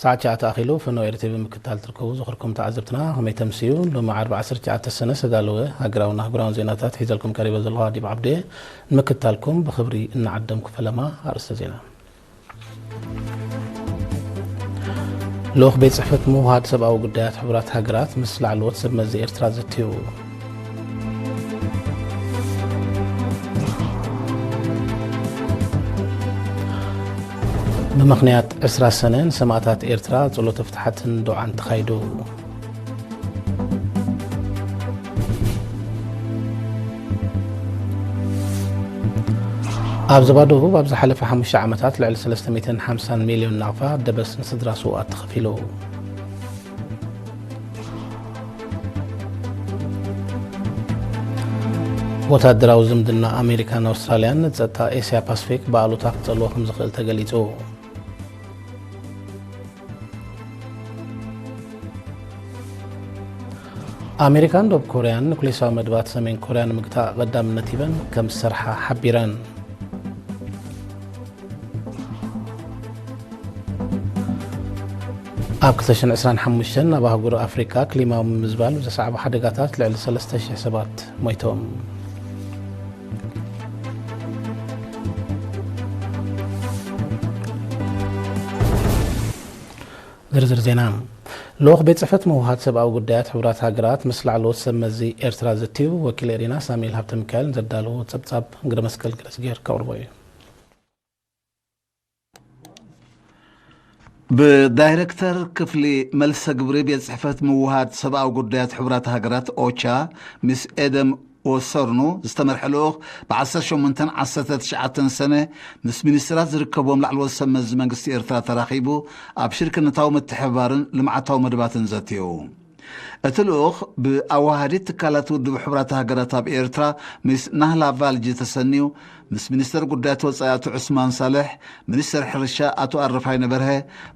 ሰዓት ትሽዓተ ኣኺሉ። ፈነወ ኤርትቪ ምክትታል ትርከቡ። ዝኽርኩም ተዓዘብትና፣ ከመይ ተምስዩ? ሎሚ ዓርቢ ዓሰርተ ትሽዓተ ሰነ ዝተዳለወ ሃገራውን ኣህጉራውን ዜናታት ሒዘልኩም ቀሪበ ዘለኹ ኣዲብ ዓብዴ። ንምክትታልኩም ብኽብሪ እናዓደምኩ፣ ፈለማ ኣርእስተ ዜና። ልኡኽ ቤት ጽሕፈት ምውሃድ ሰብኣዊ ጉዳያት ሕቡራት ሃገራት ምስ ላዕለዎት ሰብ መዚ ኤርትራ ዘትዩ። ብምኽንያት ዕስራ ሰነ ንሰማእታት ኤርትራ ጸሎተ ፍትሓትን ዱዓን ተኻይዱ። ኣብ ዞባ ደቡብ ኣብ ዝሓለፈ ሓሙሽተ ዓመታት ልዕሊ ሰለስተ ሚእትን ሓምሳን ሚልዮን ናቕፋ ደበስ ንስድራ ስውኣት ተኸፊሉ። ወታደራዊ ዝምድና ኣሜሪካን ኣውስትራልያን ንጸጥታ ኤስያ ፓስፊክ ብኣሉታ ክጸልዎ ከም ዝኽእል ተገሊጹ። ኣሜሪካን ደቡብ ኮርያን ኑክሌሳዊ መደባት ሰሜን ኮርያ ንምግታእ ቀዳምነት ሂበን ከም ዝሰርሓ ሓቢረን። ኣብ ክልተ ሽሕን ዕስራን ሓሙሽተን ኣብ ኣህጉር ኣፍሪካ ክሊማዊ ምምዝባል ብዘስዓቦ ሓደጋታት ልዕሊ ሰለስተ ሽሕ ሰባት ሞይቶም። ዝርዝር ዜና። ልኡኽ ቤት ጽሕፈት ምውሃድ ሰብኣዊ ጉዳያት ሕቡራት ሃገራት ምስ ላዕለዎት ሰብ መዚ ኤርትራ ዘትዩ። ወኪል ኤሪና ሳሙኤል ሃብተ ሚካኤል ንዘዳለዎ ጸብጻብ ግደ መስቀል ገረዝጌር ከቕርቦ እዩ። ብዳይረክተር ክፍሊ መልሰ ግብሪ ቤት ጽሕፈት ምውሃድ ሰብኣዊ ጉዳያት ሕቡራት ሃገራት ኦቻ ሚስ ኤደም ወሰርኑ ዝተመርሐ ልኡኽ ብ ዓሰርተ ሸሞንተን ዓሰርተ ትሽዓተን ሰነ ምስ ሚኒስትራት ዝርከብዎም ላዕለዎት ሰብ መዚ መንግስቲ ኤርትራ ተራኺቡ ኣብ ሽርክነታዊ ምትሕብባርን ልምዓታዊ መደባትን ዘትዩ። እቲ ልኡኽ ብኣዋሃዲት ትካላት ውድብ ሕቡራት ሃገራት ኣብ ኤርትራ ሚስ ናህላ ቫልጂ ተሰንዩ ምስ ሚኒስተር ጉዳያት ወጻኢ ኣቶ ዑስማን ሳልሕ፣ ሚኒስተር ሕርሻ ኣቶ ኣረፋይነ በርሀ፣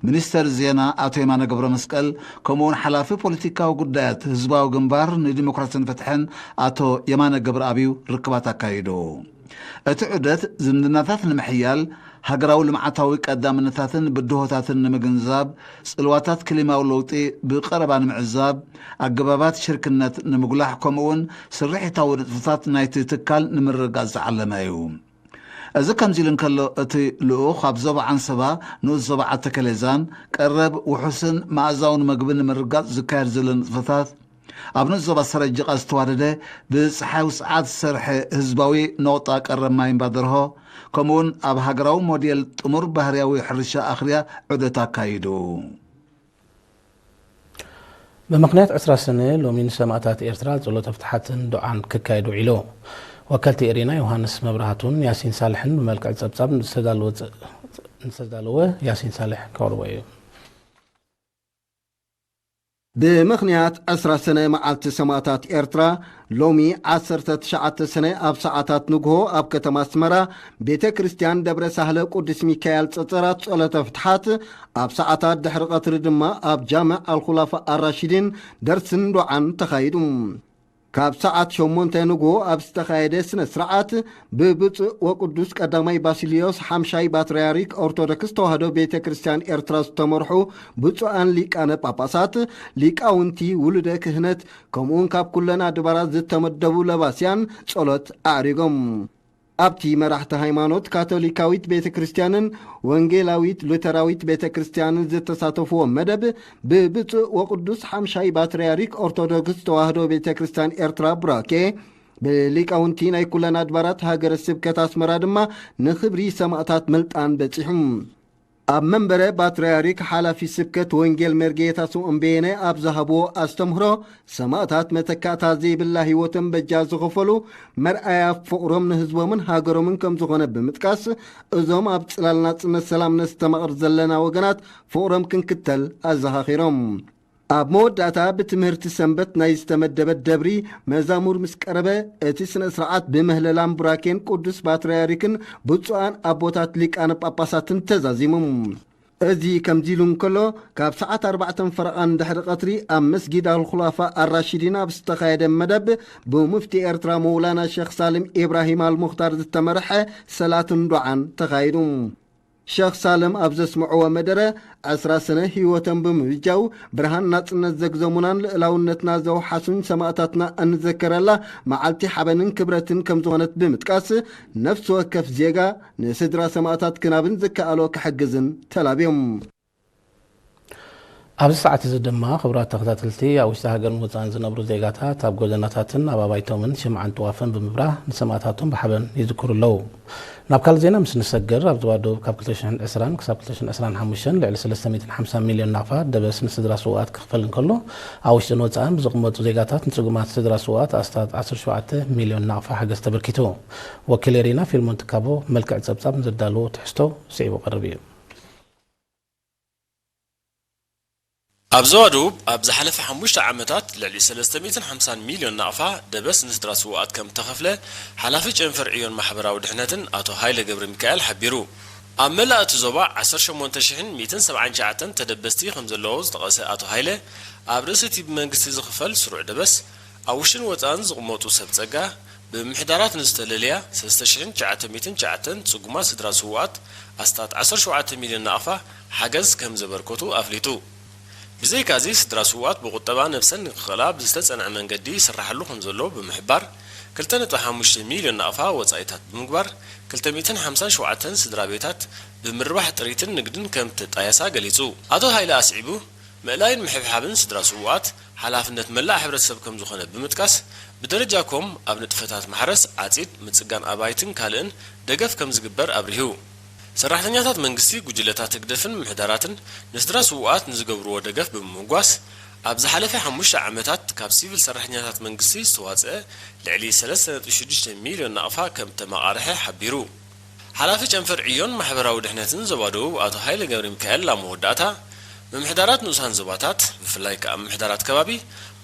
ሚኒስተር ዜና ኣቶ የማነ ገብረመስቀል፣ ከምኡውን ሓላፊ ፖለቲካዊ ጉዳያት ህዝባዊ ግንባር ንዲሞክራስን ፍትሕን ኣቶ የማነ ገብረኣብዩ ርክባት ኣካይዱ። እቲ ዑደት ዝምድናታት ንምሕያል፣ ሃገራዊ ልምዓታዊ ቀዳምነታትን ብድሆታትን ንምግንዛብ፣ ጽልዋታት ክሊማዊ ለውጢ ብቐረባ ንምዕዛብ፣ ኣገባባት ሽርክነት ንምጉላሕ፣ ከምኡውን ስርሒታዊ ንጥፈታት ናይቲ ትካል ንምርግጋጽ ዝዓለመ እዩ። እዚ ከምዚ ኢሉ እንከሎ፣ እቲ ልኡኽ ኣብ ዞባ ዓንሰባ፣ ንኡስ ዞባ ዓተከሌዛን ቀረብ ውሑስን መኣዛውን መግቢ ንምርጋጽ ዝካየድ ዘሎ ንጥፈታት፣ ኣብ ንኡስ ዞባ ሰረጅቓ ዝተዋደደ ብጸሓይ ውጽዓት ዝሰርሐ ህዝባዊ ነቑጣ ቀረብ ማይ እምባደርሆ፣ ከምኡውን ኣብ ሃገራዊ ሞዴል ጥሙር ባህርያዊ ሕርሻ ኣኽርያ ዑደት ኣካይዱ። ብምኽንያት ዕስራ ሰነ ሎሚ ንሰማእታት ኤርትራ ጸሎተ ፍትሓትን ዱዓን ክካየድ ውዒሉ። ወከልቲ ኤሪና ዮሃንስ መብራህቱን ያሲን ሳልሕን ብመልክዕ ጸብጻብ ንዝተዳለወ ጸ-፣ ንዝተዳለወ ያሲን ሳልሕ ከቕርቦ እዩ። ብምኽንያት ዕስራ ሰነ መዓልቲ ሰማእታት ኤርትራ፣ ሎሚ ዓሰርተ ትሽዓተ ሰነ ኣብ ሰዓታት ንግሆ ኣብ ከተማ ኣስመራ ቤተ ክርስቲያን ደብረ ሳህለ ቅዱስ ሚካኤል ጸጸራት ጸሎተ ፍትሓት፣ ኣብ ሰዓታት ድሕሪ ቀትሪ ድማ ኣብ ጃምዕ ኣልኹላፋ ኣራሺዲን ደርስን ዱዓን ተኻይዱ። ካብ ሰዓት ሸሞንተ ንግሆ ኣብ ዝተኻየደ ስነ ስርዓት፣ ብብፁዕ ወቅዱስ ቀዳማይ ባሲልዮስ ሓምሻይ ፓትርያርክ ኦርቶዶክስ ተዋህዶ ቤተ ክርስቲያን ኤርትራ ዝተመርሑ ብፁዓን ሊቃነ ጳጳሳት፣ ሊቃውንቲ፣ ውሉደ ክህነት፣ ከምኡውን ካብ ኩለን ኣድባራት ዝተመደቡ ለባስያን ጸሎት ኣዕሪጎም። ኣብቲ መራሕቲ ሃይማኖት ካቶሊካዊት ቤተ ክርስቲያንን ወንጌላዊት ሉተራዊት ቤተ ክርስቲያንን ዝተሳተፍዎ መደብ፣ ብብፁዕ ወቅዱስ ሓምሻይ ፓትርያርክ ኦርቶዶክስ ተዋህዶ ቤተ ክርስቲያን ኤርትራ ቡራኬ፣ ብሊቃውንቲ ናይ ኩለን ኣድባራት ሃገረ ስብከት ኣስመራ ድማ ንኽብሪ ሰማእታት ምልጣን በጺሑ። ኣብ መንበረ ፓትርያርክ ሓላፊ ስብከት ወንጌል መርጌታ ስምዖን በየነ ኣብ ዝሃብዎ ኣስተምህሮ፣ ሰማእታት መተካእታ ዘይብላ ህይወቶም በጃ ዝኸፈሉ መርኣያ ፍቕሮም ንህዝቦምን ሃገሮምን ከም ዝኾነ ብምጥቃስ፣ እዞም ኣብ ጽላል ናጽነት ሰላም ነስተማቕር ዘለና ወገናት ፍቕሮም ክንክተል ኣዘኻኺሮም። ኣብ መወዳእታ ብትምህርቲ ሰንበት ናይ ዝተመደበት ደብሪ መዛሙር ምስ ቀረበ፣ እቲ ስነ ስርዓት ብምህለላን ቡራኬን ቅዱስ ፓትርያርክን ብፁዓን ኣቦታት ሊቃነ ጳጳሳትን ተዛዚሙ። እዚ ከምዚ ኢሉ እንከሎ፣ ካብ ሰዓት ኣርባዕተን ፈረቓን ድሕሪ ቀትሪ ኣብ መስጊድ ኣልኹላፋ ኣራሺዲን ኣብ ዝተኻየደ መደብ፣ ብሙፍቲ ኤርትራ መውላና ሸኽ ሳልም ኢብራሂም ኣልሙኽታር ዝተመርሐ ሰላትን ዱዓን ተኻይዱ። ሸኽ ሳልም ኣብ ዘስምዕዎ መደረ፣ ዕስራ ሰነ ህይወቶም ብምብጃው ብርሃን ናጽነት ዘግዘሙናን ልእላውነትና ዘውሓሱን ሰማእታትና እንዘከረላ መዓልቲ ሓበንን ክብረትን ከም ዝኾነት ብምጥቃስ፣ ነፍሲ ወከፍ ዜጋ ንስድራ ሰማእታት ክናብን ዝከኣሎ ክሕግዝን ተላብዮም። ኣብዚ ሰዓት እዚ ድማ፣ ክቡራት ተኸታተልቲ፣ ኣብ ውሽጢ ሃገርን ወጻእን ዝነብሩ ዜጋታት ኣብ ጎደናታትን ኣብ ኣባይቶምን ሽምዓን ጥዋፍን ብምብራህ ንሰማእታቶም ብሓበን ይዝክሩ ኣለዉ። ናብ ካልእ ዜና ምስ ንሰግር፣ ኣብ ዞባ ደቡብ ካብ ክልተ ሽሕን ዕስራን ክሳብ ክልተ ሽሕን ዕስራን ሓሙሽተን ልዕሊ ሰለስተ ሚእትን ሓምሳን ሚልዮን ናቕፋ ደበስ ንስድራ ስውኣት ክኽፈል እንከሎ፣ ኣብ ውሽጥን ወጻእን ብዝቕመጡ ዜጋታት ንጽጉማት ስድራ ስውኣት ኣስታት ዓሰርተ ሸውዓተ ሚልዮን ናቕፋ ሓገዝ ተበርኪቱ። ወኪል ኤሪና ፊልሞን ትካቦ መልክዕ ጸብጻብ ንዘዳለዎ ትሕዝቶ ስዒቡ ቀርብ እዩ። ኣብ ዞባ ደቡብ ኣብ ዝሓለፈ ሓሙሽተ ዓመታት ልዕሊ ሰለስተ ሚእትን ሓምሳን ሚልዮን ናቕፋ ደበስ ንስድራ ስዉኣት ከም እተኸፍለ ሓላፊ ጨንፈር ዕዮን ማሕበራዊ ድሕነትን ኣቶ ሃይለ ገብረሚካኤል ሓቢሩ። ኣብ መላእ እቲ ዞባ ዓሰርተ ሸሞንተ ሽሕን ሚእትን ሰብዓን ትሽዓተን ተደበስቲ ከም ዘለዉ ዝጠቐሰ ኣቶ ሃይለ፣ ኣብ ርእሲ እቲ ብመንግስቲ ዝኽፈል ስሩዕ ደበስ፣ ኣብ ውሽጥን ወጻእን ዝቕመጡ ሰብ ጸጋ፣ ብምምሕዳራት ንዝተለለያ ሰለስተ ሽሕን ትሽዓተ ሚእትን ትሽዓተን ጽጉማት ስድራ ስዉኣት ኣስታት ዓሰርተ ሸውዓተ ሚልዮን ናቕፋ ሓገዝ ከም ዘበርከቱ ኣፍሊጡ። ብዘይካዚ፣ ስድራ ስዉኣት ብቁጠባ ነብሰን ንክኽእላ ብዝተጸንዐ መንገዲ ይስራሓሉ ከም ዘሎ ብምሕባር፣ ክልተ ነጥቢ ሓሙሽተ ሚልዮን ናቕፋ ወጻኢታት ብምግባር፣ ክልተ ሚእትን ሓምሳን ሸውዓተን ስድራ ቤታት ብምርባሕ ጥሪትን ንግድን ከም ተጣየሳ ገሊጹ። ኣቶ ሃይለ ኣስዒቡ፣ ምእላይን ምሕብሓብን ስድራ ስዉኣት ሓላፍነት መላእ ሕብረተሰብ ከም ዝኾነ ብምጥቃስ፣ ብደረጃ ኮም ኣብ ንጥፈታት ማሕረስ፣ ዓጺድ፣ ምጽጋን ኣባይትን ካልእን ደገፍ ከም ዝግበር ኣብሪሁ። ሰራሕተኛታት መንግስቲ፣ ጉጅለታት ህግደፍን ምምሕዳራትን ንስድራ ስዉኣት ንዝገብርዎ ደገፍ ብምምጓስ፣ ኣብ ዝሓለፈ ሓሙሽተ ዓመታት ካብ ሲቪል ሰራሕተኛታት መንግስቲ ዝተዋጽአ ልዕሊ ሰለስተ ነጥቢ ሽዱሽተ ሚልዮን ናቕፋ ከም እተመቓርሐ ሓቢሩ። ሓላፊ ጨንፈር ዕዮን ማሕበራዊ ድሕነትን ዞባ ደቡብ ኣቶ ሃይለ ገብረሚካኤል ኣብ መወዳእታ፣ ምምሕዳራት ንኡሳን ዞባታት፣ ብፍላይ ከኣ ምምሕዳራት ከባቢ፣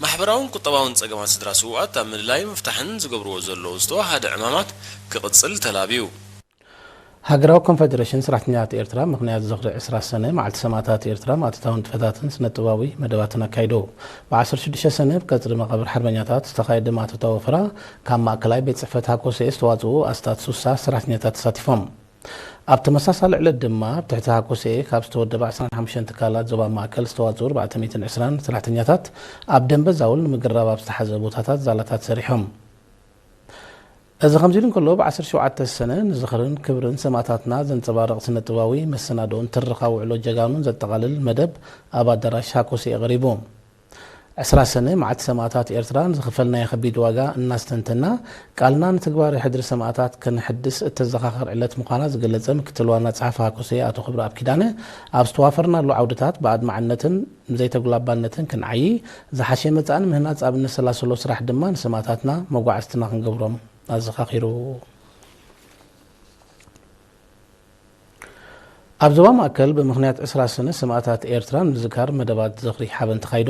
ማሕበራውን ቁጠባውን ጸገማት ስድራ ስዉኣት ኣብ ምልላይን ምፍታሕን ዝገብርዎ ዘለዉ ዝተዋሃደ ዕማማት ክቕጽል ተላብዩ። ሃገራዊ ኮንፈደሬሽን ሰራሕተኛታት ኤርትራ ምኽንያት ዝኽሪ ዕስራ ሰነ መዓልቲ ሰማእታት ኤርትራ ማእቶታዊ ንጥፈታትን ስነ-ጥበባዊ መደባትን ኣካይዱ። ብ ዓሰርተ ሽዱሽተ ሰነ ኣብ ቀጽሪ መቓብር ሓርበኛታት ዝተኻየደ ማእቶታዊ ወፈራ ካብ ማእከላይ ቤት ጽሕፈት ሃኮሴ ዝተዋጽኡ ኣስታት ሱሳ ሰራሕተኛታት ተሳቲፎም። ኣብ ተመሳሳሊ ዕለት ድማ፣ ኣብ ትሕቲ ሃኮሴ ካብ ዝተወደባ ዕስራን ሓሙሽተን ትካላት ዞባ ማእከል ዝተዋጽኡ ኣርባዕተ ሚእትን ዕስራን ሰራሕተኛታት ኣብ ደንበ ዛውል ንምግራብ ኣብ ዝተሓዘ ቦታታት ዛላታት ሰሪሖም። እዚ ከምዚ ኢሉ እንከሎ፣ ብ ዓሰርተ ሸውዓተ ሰነ ንዝኽርን ክብርን ሰማእታትና ዘንጸባርቕ ስነ-ጥበባዊ መሰናድኦን ትርኻ ውዕሎ ጀጋኑን ዘጠቓልል መደብ ኣብ ኣዳራሽ ሃኮሴ ቀሪቡ። ዕስራ ሰነ መዓልቲ ሰማእታት ኤርትራ ንዝኸፈልናዮ ከቢድ ዋጋ እናስተንተና፣ ቃልና ንትግባረ ሕድሪ ሰማእታት ከነሐድስ እተዘኻኽር ዕለት ምዃና ዝገለጸ ምክትል ዋና ጸሓፊ ሃኮሴ ኣቶ ክብረኣብ ኪዳነ፣ ኣብ ዝተዋፈርናሉ ዓውድታት ብኣድማዕነትን ዘይተጉላባነትን ክንዓዪ፣ ዝሓሸ መጻኢ ንምህናጽ ኣብ እነሰላስሎ ስራሕ ድማ ንሰማእታትና መጓዕዝትና ክንገብሮም ኣዘኻኺሩ። ኣብ ዞባ ማእከል ብምኽንያት ዕስራ ሰነ ሰማእታት ኤርትራ ንምዝካር መደባት ዝኽሪ ሓበን ተኻይዶ።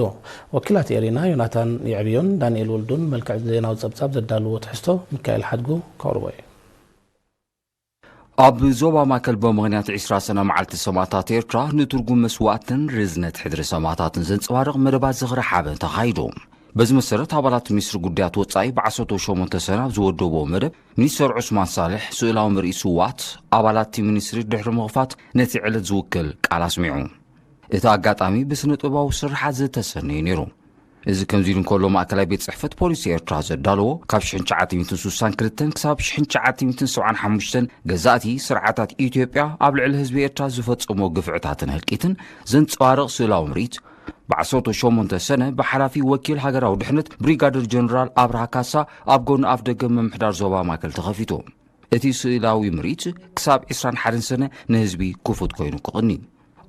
ወኪላት ኤሪና ዮናታን የዕብዮን ዳንኤል ወልዱን መልክዕ ዜናዊ ጸብጻብ ዘዳልዎ ትሕዝቶ ሚካኤል ሓድጉ ከቕርቦ እዩ። ኣብ ዞባ ማእከል ብምኽንያት ዕስራ ሰነ መዓልቲ ሰማእታት ኤርትራ ንትርጉም መስዋእትን ርዝነት ሕድሪ ሰማእታትን ዘንጸባርቕ መደባት ዝኽሪ ሓበን ተኻይዱ። በዚ መሰረት፣ ኣባላት ሚኒስትሪ ጉዳያት ወጻኢ ብ ዓሰርተ ሸሞንተ ሰነ ኣብ ዝወደብዎ መደብ፣ ሚኒስተር ዑስማን ሳልሕ ስእላዊ ምርኢት ስዉኣት ኣባላት እቲ ሚኒስትሪ ድሕሪ ምኽፋት፣ ነቲ ዕለት ዝውክል ቃል ኣስሚዑ። እቲ ኣጋጣሚ ብስነ-ጥበባዊ ስርሓት ዝተሰነየ ነይሩ። እዚ ከምዚ ኢሉ እንከሎ፣ ማእከላይ ቤት ጽሕፈት ፖሊሲ ኤርትራ ዘዳለዎ፣ ካብ ሽሕን ትሽዓተ ሚእትን ስሳን ክልተን ክሳብ ሽሕን ትሽዓተ ሚእትን ሰብዓን ሓሙሽተን ገዛእቲ ስርዓታት ኢትዮጵያ ኣብ ልዕሊ ህዝቢ ኤርትራ ዝፈጸሞ ግፍዕታትን ህልቂትን ዘንጸባርቕ ስእላዊ ምርኢት፣ ብ ዓሰርተ ሸሞንተ ሰነ ብሓላፊ ወኪል ሃገራዊ ድሕነት ብሪጋደር ጀነራል ኣብርሃ ካሳ ኣብ ጎኒ ኣፍ ደገ ምምሕዳር ዞባ ማእከል ተኸፊቱ። እቲ ስእላዊ ምርኢት ክሳብ ዕስራን ሓደን ሰነ ንህዝቢ ክፉት ኮይኑ ክቕኒ።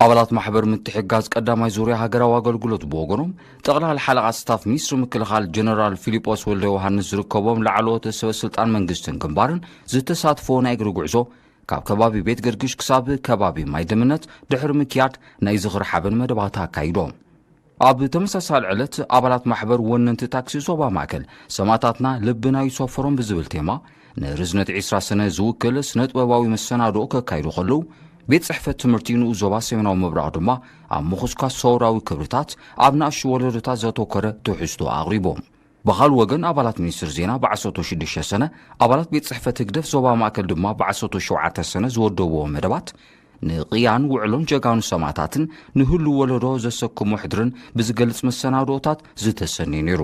ኣባላት ማሕበር ምትሕግጋዝ ቀዳማይ ዙርያ ሃገራዊ ኣገልግሎት ብወገኖም፣ ጠቕላሊ ሓለቓ ስታፍ ሚኒስትሪ ምክልኻል ጀነራል ፊሊጶስ ወልደ ዮሃንስ ዝርከቦም ላዕለዎት ሰበ ስልጣን መንግስትን ግንባርን ዝተሳትፎ ናይ እግሪ ጉዕዞ፣ ካብ ከባቢ ቤት ገርግሽ ክሳብ ከባቢ ማይ ደምነት ድሕሪ ምክያድ፣ ናይ ዝኽሪ ሓበን መደባት ኣካይዶም። ኣብ ተመሳሳሊ ዕለት፣ ኣባላት ማሕበር ወነንቲ ታክሲ ዞባ ማእከል፣ ሰማእታትና ልብና ይሰፈሮም ብዝብል ቴማ፣ ንርዝነት ዕስራ ሰነ ዝውክል ስነ-ጥበባዊ መሰናድኦ ከካይዱ ከለዉ፣ ቤት ጽሕፈት ትምህርቲ ንኡስ ዞባ ሰሜናዊ ምብራቕ ድማ፣ ኣብ ምኹስኳስ ሰውራዊ ክብርታት ኣብ ናእሽቱ ወለዶታት ዘተኮረ ትሕዝቶ ኣቕሪቦም። ብኻልእ ወገን፣ ኣባላት ሚኒስትሪ ዜና ብ ዓሰርተ ሽዱሽተ ሰነ፣ ኣባላት ቤት ጽሕፈት ህግደፍ ዞባ ማእከል ድማ ብ ዓሰርተ ሸውዓተ ሰነ ዝወደብዎ መደባት፣ ንቕያን ውዕሎን ጀጋኑ ሰማእታትን ንህሉ ወለዶ ዘሰክሞ ሕድርን ብዝገልጽ መሰናድኦታት ዝተሰነየ ነይሩ።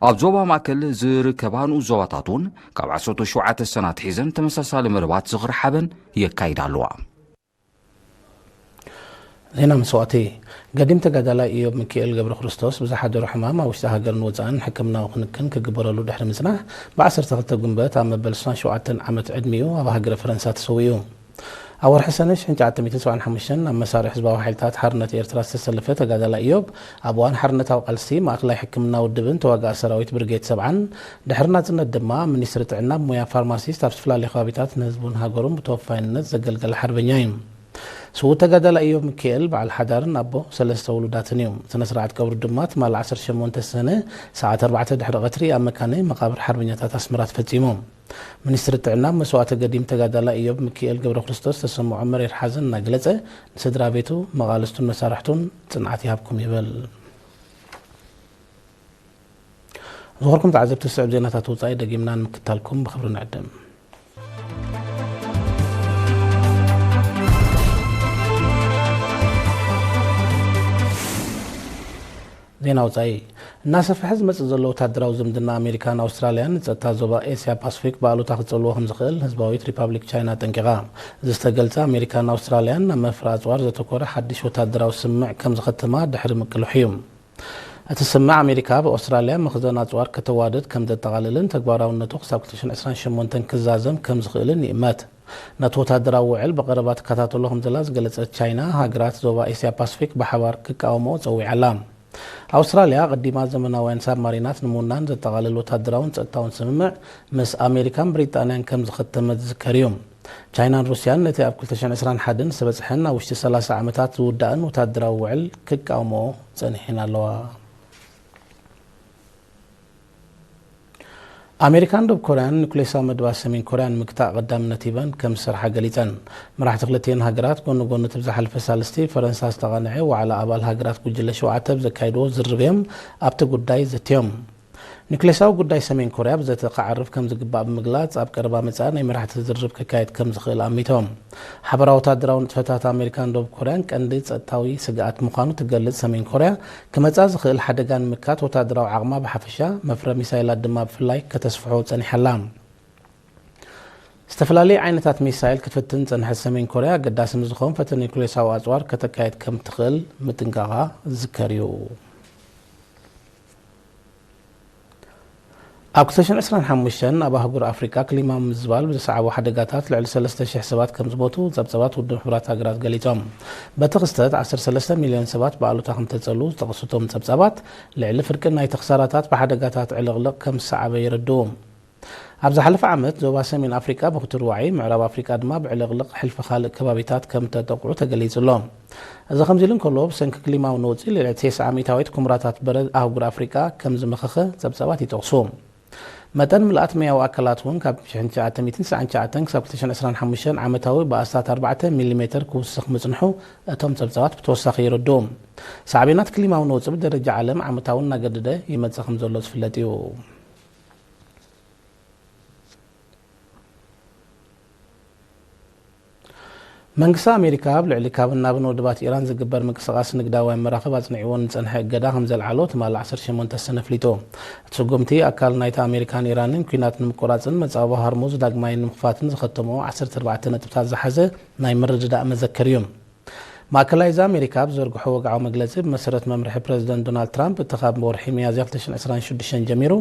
ኣብ ዞባ ማእከል ዝርከባ ንኡስ ዞባታት እውን ካብ ዓሰርተ ሸውዓተ ሰናት ሒዘን ተመሳሳሊ መደባት ዝኽሪ ሓበን የካይዳ ኣለዋ። ዜና መስዋእቲ። ገዲም ተጋዳላይ ኢዮብ ሚካኤል ገብረ ክርስቶስ ብዝሓደሮ ሕማም ኣብ ውሽጢ ሃገርን ወጻእን ሕክምናዊ ክንክን ክግበረሉ ድሕሪ ምጽናሕ፣ ብ ዓሰርተ ክልተ ጉንበት ኣብ መበል ዒስራን ሸውዓተን ዓመት ዕድሚኡ ኣብ ሃገረ ፈረንሳ ተሰዊኡ። ኣብ ወርሒ ሰነ ሽሕን ትሽዓተ ሚእትን ሰብዓን ሓሙሽተን ኣብ መሳርዕ ህዝባዊ ሓይልታት ሓርነት ኤርትራ ዝተሰለፈ ተጋዳላይ ኢዮብ፣ ኣብ እዋን ሓርነታዊ ቃልሲ ማእከላይ ሕክምና ውድብን ተዋጋኢ ሰራዊት ብርጌድ ሰብዓን፣ ድሕሪ ናጽነት ድማ ሚኒስትሪ ጥዕና ብሞያ ፋርማሲስት ኣብ ዝተፈላለዩ ከባቢታት ንህዝቡን ሃገሩን ብተወፋይነት ዘገልገለ ሓርበኛ እዩ። ስዉእ ተጋዳላይ ኢዮብ ሚካኤል በዓል ሓዳርን ኣቦ ሰለስተ ውሉዳትን እዩ። ስነ ስርዓት ቀብሩ ድማ ትማሊ ዓሰርተ ሸሞንተ ሰነ ሰዓት ኣርባዕተ ድሕሪ ቀትሪ ኣብ መካነ መቓብር ሓርበኛታት ኣስመራ ተፈጺሙ። ሚኒስትሪ ጥዕና መስዋእቲ ገዲም ተጋዳላይ ኢዮብ ሚካኤል ገብረ ክርስቶስ ዝተሰምዖ መሪር ሓዘን እናገለጸ፣ ንስድራ ቤቱ፣ መቓልስቱን መሳርሕቱን ጽንዓት ይሃብኩም ይብል። ዝኸበርኩም ተዓዘብቲ፣ ዝስዕብ ዜናታት ወጻኢ ደጊምና ንምክታልኩም ብኽብሪ ንዕድም። ዜና ወጻኢ። እናሰፍሐ ዝመጽእ ዘሎ ወታደራዊ ዝምድና ኣሜሪካን ኣውስትራልያን ንጸጥታ ዞባ ኤስያ ፓስፊክ ብኣሉታ ክጸልዎ ከም ዝኽእል ህዝባዊት ሪፓብሊክ ቻይና ኣጠንቂቓ። እዚ ዝተገልጸ፣ ኣሜሪካን ኣውስትራልያን ናብ መፍረ ኣጽዋር ዘተኮረ ሓድሽ ወታደራዊ ስምምዕ ከም ዝኸተማ ድሕሪ ምቅልሑ እዩ። እቲ ስምምዕ ኣሜሪካ ኣብ ኣውስትራልያ መኽዘን ኣጽዋር ከተዋድድ ከም ዘጠቓልልን ተግባራውነቱ ክሳብ ክልተ ሽሕን ዕስራን ሸሞንተን ክዛዘም ከም ዝኽእልን ይእመት። ነቲ ወታደራዊ ውዕል ብቐረባ ትከታተሎ ከም ዘላ ዝገለጸት ቻይና፣ ሃገራት ዞባ ኤስያ ፓስፊክ ብሓባር ክቃወምኦ ጸዊዓ ኣላ። ኣውስትራልያ ኣቐዲማ ዘመናውያን ሳብማሪናት ንምውናን ዘጠቓልል ወታደራውን ጸጥታውን ስምምዕ ምስ ኣሜሪካን ብሪጣንያን ከም ዝኸተመት ዝዝከር እዩ። ቻይናን ሩስያን ነቲ ኣብ ክልተ ሽሕን ዕስራን ሓደን ዝተበጽሐን ኣብ ውሽጢ ሰላሳ ዓመታት ዝውዳእን ወታደራዊ ውዕል ክቃወምኦ ጸኒሐን ኣለዋ። ኣሜሪካን ደቡብ ኮርያን ኒኩሌሳዊ መደባት ሰሜን ኮርያ ንምግታእ ቀዳምነት ሂበን ከም ዝሰርሓ ገሊጸን። መራሕቲ ክልቲኤን ሃገራት ጎኒ ጎኒ እቲ ብዝሓለፈ ሳልስቲ ፈረንሳ ዝተቓንዐ ዋዕላ ኣባል ሃገራት ጉጅለ ሸውዓተ ኣብ ዘካየድዎ ዝርርብ እዮም ኣብቲ ጉዳይ ዘትዮም። ኒኩሌሳዊ ጉዳይ ሰሜን ኮርያ ብዘተ ክዓርፍ ከም ዝግባእ ብምግላጽ፣ ኣብ ቀረባ መጻኢ ናይ መራሕቲ ዝርርብ ክካየድ ከም ዝኽእል ኣሚቶም። ሓበራዊ ወታደራዊ ንጥፈታት ኣሜሪካን ደቡብ ኮርያን ቀንዲ ጸጥታዊ ስግኣት ምዃኑ ትገልጽ ሰሜን ኮርያ፣ ክመጻ ዝኽእል ሓደጋ ንምምካት ወታደራዊ ዓቕማ ብሓፈሻ፣ መፍረ ሚሳይላት ድማ ብፍላይ ከተስፍሖ ጸኒሓ ኣላ። ዝተፈላለዩ ዓይነታት ሚሳይል ክትፍትን ዝጸንሐት ሰሜን ኮርያ፣ ኣገዳሲ ምስ ዝኾን ፈተነ ኒኩሌሳዊ ኣጽዋር ከተካየድ ከም ትኽእል ምጥንቃቓ ዝዝከር እዩ። ኣብ ክልተ ሽሕን ዕስራን ሓሙሽተን ኣብ ኣህጉር ኣፍሪቃ ክሊማ ምዝባል ብዘስዓቦ ሓደጋታት ልዕሊ ሰለስተ ሽሕ ሰባት ከም ዝሞቱ ጸብጸባት ውድብ ሕቡራት ሃገራት ገሊጾም። በቲ ክስተት ዓሰርተ ሰለስተ ሚልዮን ሰባት ብኣሉታ ከም ተጸልዉ ዝጠቕሱ እቶም ጸብጻባት፣ ልዕሊ ፍርቂ ናይቲ ክሳራታት ብሓደጋታት ዕልቕልቕ ከም ዝሰዓበ የረድኡ። ኣብ ዝሓለፈ ዓመት ዞባ ሰሜን ኣፍሪቃ ብክቱር ዋዒ፣ ምዕራብ ኣፍሪቃ ድማ ብዕልቕልቕ ሕልፊ ካልእ ከባቢታት ከም ተጠቕዑ ተገሊጹ ኣሎ። እዚ ከምዚ ኢሉ እንከሎ፣ ብሰንኪ ክሊማዊ ነውጺ ልዕሊ ተስዓ ሚእታዊት ኩምራታት በረድ ኣህጉር ኣፍሪቃ ከም ዝመኸኸ ጸብጻባት ይጠቕሱ። መጠን ምልኣት መያዊ ኣካላት እውን ካብ ሽሕን ትሽዓተ ሚእትን ትስዓን ትሽዓተን ክሳብ ክልተ ሽሕን ዕስራን ሓሙሽተን ዓመታዊ ብኣስታት ኣርባዕተ ሚሊሜተር ክውስኽ ምጽንሑ እቶም ጸብጻባት ብተወሳኺ የረድኡ። ሳዕቤናት ክሊማዊ ነውጺ ብደረጃ ዓለም ዓመታዊ እናገደደ ይመጽእ ከም ዘሎ ዝፍለጥ እዩ። መንግስቲ ኣሜሪካ ኣብ ልዕሊ ካብን ናብን ወደባት ኢራን ዝግበር ምንቅስቓስ ንግዳውያን መራኽብ ኣጽኒዕዎ ንዝጸንሐ እገዳ ከም ዘልዓሎ ትማሊ ዓሰርተ ሸሞንተ ሰነ ኣፍሊጡ። እቲ ስጉምቲ ኣካል ናይቲ ኣሜሪካን ኢራንን ኲናት ንምቁራጽን መጻወ ሃርሙዝ ዳግማይ ንምኽፋትን ዝኸተምኦ ዓሰርተ ኣርባዕተ ነጥብታት ዝሓዘ ናይ ምርድዳእ መዘክር እዩ። ማእከላይ እዚ ኣሜሪካ ኣብ ዝዘርግሖ ወግዓዊ መግለጺ፣ ብመሰረት መምርሒ ፕረዚደንት ዶናልድ ትራምፕ፣ እቲ ካብ ወርሒ ሚያዝያ ክልተ ሽሕን ዕስራን ሽዱሽተን ጀሚሩ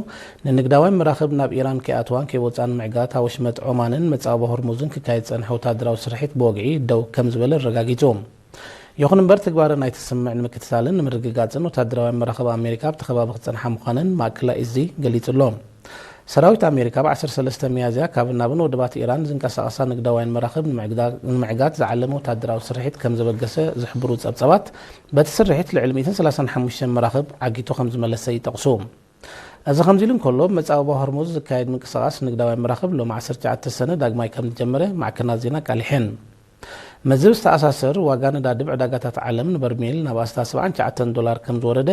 ንንግዳውያን መራኽብ ናብ ኢራን ከይኣትዋን ከይወጻን ምዕጋት፣ ኣብ ወሽመጥ ዖማንን መጻወ ሆርሙዝን ክካየድ ዝጸንሐ ወታደራዊ ስርሒት ብወግዒ ደው ከም ዝበለ ኣረጋጊጹ። ይኹን እምበር፣ ትግባረ ናይቲ ስምምዕ ንምክትታልን ንምርግጋጽን ወታደራውያን መራኽብ ኣሜሪካ ኣብቲ ከባቢ ክጸንሓ ምዃነን ማእከላይ እዚ ገሊጹ ኣሎ። ሰራዊት ኣሜሪካ ብ ዓሰርተ ሰለስተ ሚያዝያ ካብ ናብን ወደባት ኢራን ዝንቀሳቐሳ ንግዳውያን መራኽብ ንምዕግዳ-፣ ንምዕጋት ዝዓለመ ወታደራዊ ስርሒት ከም ዘበገሰ ዝሕብሩ ጸብጻባት፣ በቲ ስርሒት ልዕሊ ሚእትን ሰላሳን ሓሙሽተን መራኽብ ዓጊቱ ከም ዝመለሰ ይጠቕሱ። እዚ ከምዚ ኢሉ እንከሎ፣ ኣብ መጻብቦ ሆርሙዝ ዝካየድ ምንቅስቓስ ንግዳውያን መራኽብ ሎሚ ዓሰርተ ትሽዓተ ሰነ ዳግማይ ከም ዝጀመረ ማዕከናት ዜና ኣቃሊሐን። ምስዚ ብዝተኣሳሰር፣ ዋጋ ነዳዲ ኣብ ዕዳጋታት ዓለም ንበርሜል ናብ ኣስታት ሰብዓን ትሽዓተን ዶላር ከም ዝወረደ፣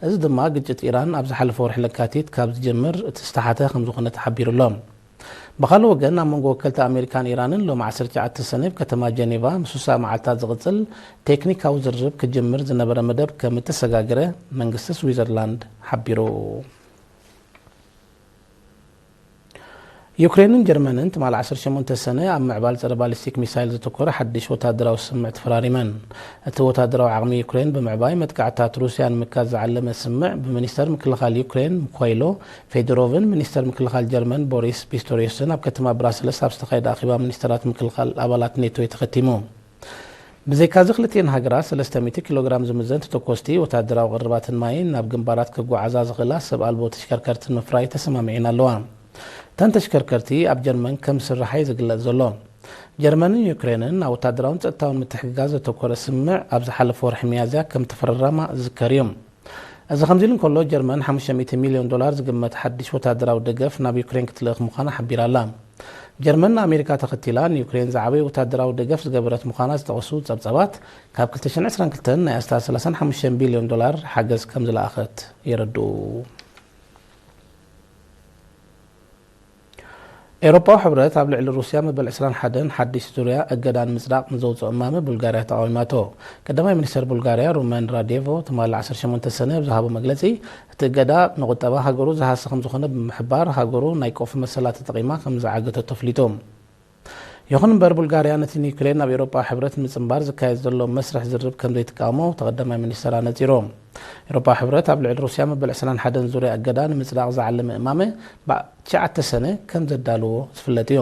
እዚ ድማ ግጭት ኢራን ኣብ ዝሓለፈ ወርሒ ለካቲት ካብ ዝጀምር እቲ ዝተሓተ ከም ዝኾነ ተሓቢሩ ኣሎ። ብኻልእ ወገን፣ ኣብ መንጎ ወከልቲ ኣሜሪካን ኢራንን ሎሚ ዓሰርተ ትሽዓተ ሰነ ኣብ ከተማ ጀኔቫ ምስ ስሳ መዓልታት ዝቕጽል ቴክኒካዊ ዝርርብ ክጅምር ዝነበረ መደብ ከም እተሰጋገረ መንግስቲ ስዊዘርላንድ ሓቢሩ። ዩክሬንን ጀርመንን ትማሊ ዓሰርተ ሸሞንተ ሰነ ኣብ ምዕባል ጸረ ባሊስቲክ ሚሳይል ዘተኮረ ሓድሽ ወታደራዊ ስምምዕ ተፈራሪመን። እቲ ወታደራዊ ዓቕሚ ዩክሬን ብምዕባይ መጥቃዕትታት ሩስያ ንምክያድ ዝዓለመ ስምምዕ ብሚኒስተር ምክልኻል ዩክሬን ምኳይሎ ፌዶሮቭን ሚኒስተር ምክልኻል ጀርመን ቦሪስ ፒስቶሪዮስን ኣብ ከተማ ብራሰለስ ኣብ ዝተኻየደ ኣኼባ ሚኒስተራት ምክልኻል ኣባላት ኔቶ እዩ ተኸቲሙ። ብዘይካዚ ክልቲኤን ሃገራት ሰለስተ ሚእቲ ኪሎ ግራም ዝምዘን ተተኮስቲ፣ ወታደራዊ ቅርባትን ማይን ናብ ግንባራት ክጓዓዛ ዝኽእላ ሰብ ኣልቦ ተሽከርከርትን ምፍራይ ተሰማሚዐን ኣለዋ። እተን ተሽከርከርቲ ኣብ ጀርመን ከም ዝስርሓ እዩ ዝግለጽ ዘሎ። ጀርመንን ዩክሬንን ኣብ ወታደራውን ጸጥታውን ምትሕግጋዝ ዘተኮረ ስምምዕ ኣብ ዝሓለፈ ወርሒ ሚያዝያ ከም ተፈራረማ ዝዝከር እዩ። እዚ ከምዚ ኢሉ እንከሎ፣ ጀርመን ሓሙሽተ ሚእቲ ሚልዮን ዶላር ዝግመት ሓድሽ ወታደራዊ ደገፍ ናብ ዩክሬን ክትልእኽ ምዃና ሓቢራ ኣላ። ጀርመን ንኣሜሪካ ተኸቲላ ንዩክሬን ዝዓበየ ወታደራዊ ደገፍ ዝገበረት ምዃና ዝጠቐሱ ጸብጻባት፣ ካብ ክልተ ሽሕን ዕስራን ክልተን ናይ ኣስታት ሰላሳን ሓሙሽተን ቢልዮን ዶላር ሓገዝ ከም ዝለኣኸት የረድኡ። ኤውሮጳዊ ሕብረት ኣብ ልዕሊ ሩስያ መበል ዕስራን ሓደን ሓድሽ ዙርያ እገዳ ንምጽዳቕ ንዘውጽኦ እማመ ቡልጋርያ ተቓዊማቶ። ቀዳማይ ሚኒስተር ቡልጋርያ ሩመን ራዴቮ ትማሊ ዓሰርተ ሸሞንተ ሰነ ኣብ ዝሃቦ መግለጺ፣ እቲ እገዳ ንቁጠባ ሃገሩ ዝሃሲ ከም ዝኾነ ብምሕባር፣ ሃገሩ ናይ ቆፎ መሰላ ተጠቒማ ከም ዝዓገተቶ ኣፍሊጡ። ይኹን እምበር፣ ቡልጋርያ ነቲ ንዩክሬን ናብ ኤውሮጳዊ ሕብረት ንምጽንባር ዝካየድ ዘሎ መስርሕ ዝርርብ ከም ዘይትቃወሞ እቲ ቀዳማይ ሚኒስተር ኣነጺሩ። ኤውሮጳዊ ሕብረት ኣብ ልዕሊ ሩስያ መበል ዕስራን ሓደን ዙርያ እገዳ ንምጽዳቕ ዝዓለመ እማመ ብ ትሽዓተ ሰነ ከም ዘዳለዎ ዝፍለጥ እዩ።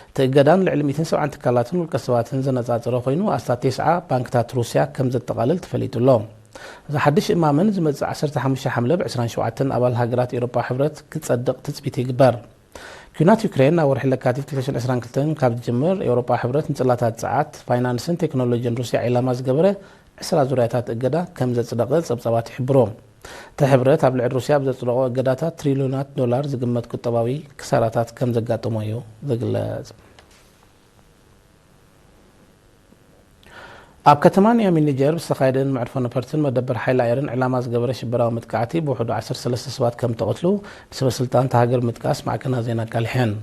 እቲ እገዳ ንልዕሊ ሚእትን ሰብዓን ትካላትን ውልቀ ሰባትን ዘነጻጸረ ኮይኑ፣ ኣስታት ቴስዓ ባንክታት ሩስያ ከም ዘጠቓልል ተፈሊጡ ኣሎ። እዚ ሓድሽ እማመ ንዝመጽእ ዓሰርተ ሓሙሽተ ሓምለ ብ ዕስራን ሸውዓተን ኣባል ሃገራት ኤውሮጳዊ ሕብረት ክጸድቕ ትጽቢት ይግበር። ኲናት ዩክሬን ኣብ ወርሒ ለካቲት ክልተ ሽሕን ዕስራን ክልተን ካብ ዝጅምር፣ ኤውሮጳ ሕብረት ንጽላታት ጸዓት፣ ፋይናንስን ቴክኖሎጂን ሩስያ ዒላማ ዝገበረ ዕስራ ዙርያታት እገዳ ከም ዘጽደቐ ጸብጻባት ይሕብሩ። እቲ ሕብረት ኣብ ልዕሊ ሩስያ ብዘጽደቖ እገዳታት ትሪልዮናት ዶላር ዝግመት ቁጠባዊ ክሳራታት ከም ዘጋጠሞ እዩ ዝግለጽ። ኣብ ከተማ ኒያሚ ኒጀር ብዝተኻየደ ንመዕርፎ ነፈርትን መደበር ሓይሊ ኣየርን ዕላማ ዝገበረ ሽበራዊ መጥቃዕቲ ብውሕዱ ዓሰርተ ሰለስተ ሰባት ከም ተቐትሉ ንሰበ ስልጣን እታ ሃገር ምጥቃስ ማዕከናት ዜና ኣቃሊሐን።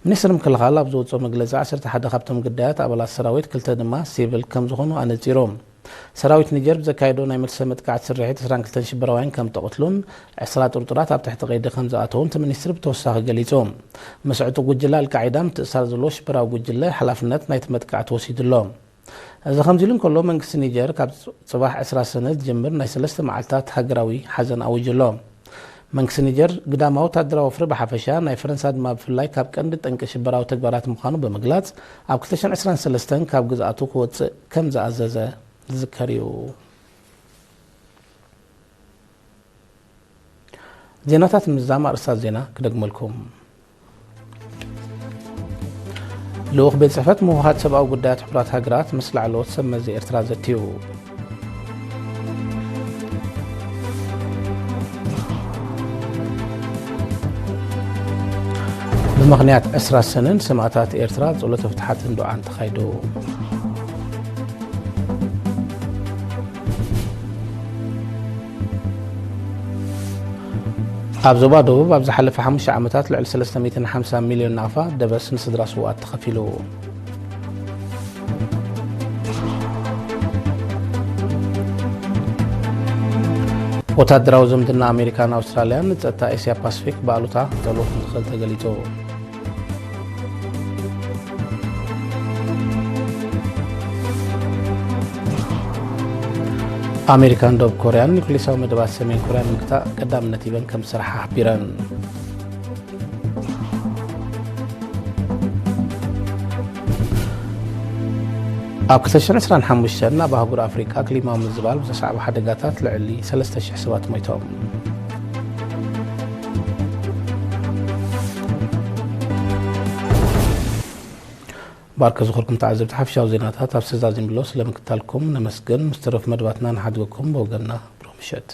ሚኒስትሪ ምክልኻል ኣብ ዘውፅኦ መግለፂ ዓሰርተ ሓደ ካብቶም ግዳያት ኣባላት ሰራዊት፣ ክልተ ድማ ሲቪል ከም ዝኾኑ ኣነፂሩ። ሰራዊት ኒጀር ብዘካየዶ ናይ መልሰ መጥቃዕቲ ስርሒት ዕስራን ክልተን ሽበራውያን ከም ተቐትሉን ዕስራ ጥርጡራት ኣብ ትሕቲ ቀይዲ ከም ዝኣተዉን እቲ ሚኒስትሪ ብተወሳኺ ገሊጹ። መስዕጡ ጉጅለ ኣልቃዒዳ ምትእስሳር ዘለዎ ሽበራዊ ጉጅለ ሓላፍነት ናይቲ መጥቃዕቲ ወሲዱ ኣሎ። እዚ ከምዚ ኢሉ እንከሎ፣ መንግስቲ ኒጀር ካብ ጽባሕ ዕስራ ሰነ ዝጅምር ናይ ሰለስተ መዓልታት ሃገራዊ ሓዘን ኣዊጁ ኣሎ። መንግስቲ ኒጀር ግዳማዊ ወታደራዊ ወፍሪ ብሓፈሻ፣ ናይ ፈረንሳ ድማ ብፍላይ ካብ ቀንዲ ጠንቂ ሽበራዊ ተግባራት ምዃኑ ብምግላጽ፣ ኣብ ክልተ ሽሕን ዕስራን ሰለስተን ካብ ግዝኣቱ ክወጽእ ከም ዝኣዘዘ ዝዝከር እዩ። ዜናታት ምዝዛም ኣርእስታት ዜና ክደግመልኩም። ልኡኽ ቤት ጽሕፈት ምውሃድ ሰብኣዊ ጉዳያት ሕቡራት ሃገራት ምስ ላዕለዎት ሰብ መዚ ኤርትራ ዘትዩ። ብምኽንያት ዕስራ ሰነን ሰማእታት ኤርትራ ጸሎተ ፍትሓትን ዱዓን ተኻይዱ። ኣብ ዞባ ደቡብ ኣብ ዝሓለፈ ሓሙሽተ ዓመታት ልዕሊ ሰለስተ ሚእትን ሓምሳን ሚልዮን ናቕፋ ደበስ ንስድራ ስውኣት ተኸፊሉ። ወታደራዊ ዝምድና ኣሜሪካን ኣውስትራልያን ንጸጥታ ኤስያ ፓሲፊክ ብኣሉታ ክጸልዎ ከም ዝኽእል ተገሊጹ። ኣሜሪካን ደቡብ ኮርያን ኒኩሌሳዊ መደባት ሰሜን ኮርያ ንምግታእ ቀዳምነት ሂበን ከም ዝሰርሓ ሓቢረን። ኣብ ክልተ ሽሕን ዕስራን ሓሙሽተን ኣብ ኣህጉር ኣፍሪቃ ክሊማዊ ምዝባል ብዘስዓቦ ሓደጋታት ልዕሊ ሰለስተ ሽሕ ሰባት ሞይቶም። ባርከ ዝኸርኩም ተዓዘብቲ፣ ሓፈሻዊ ዜናታት ኣብ ሰዛዚም ብሎ ስለምክታልኩም ነመስግን። ምስ ተረፉ መደባትና ንሓድገኩም ብወገንና ብሩኽ ምሸት።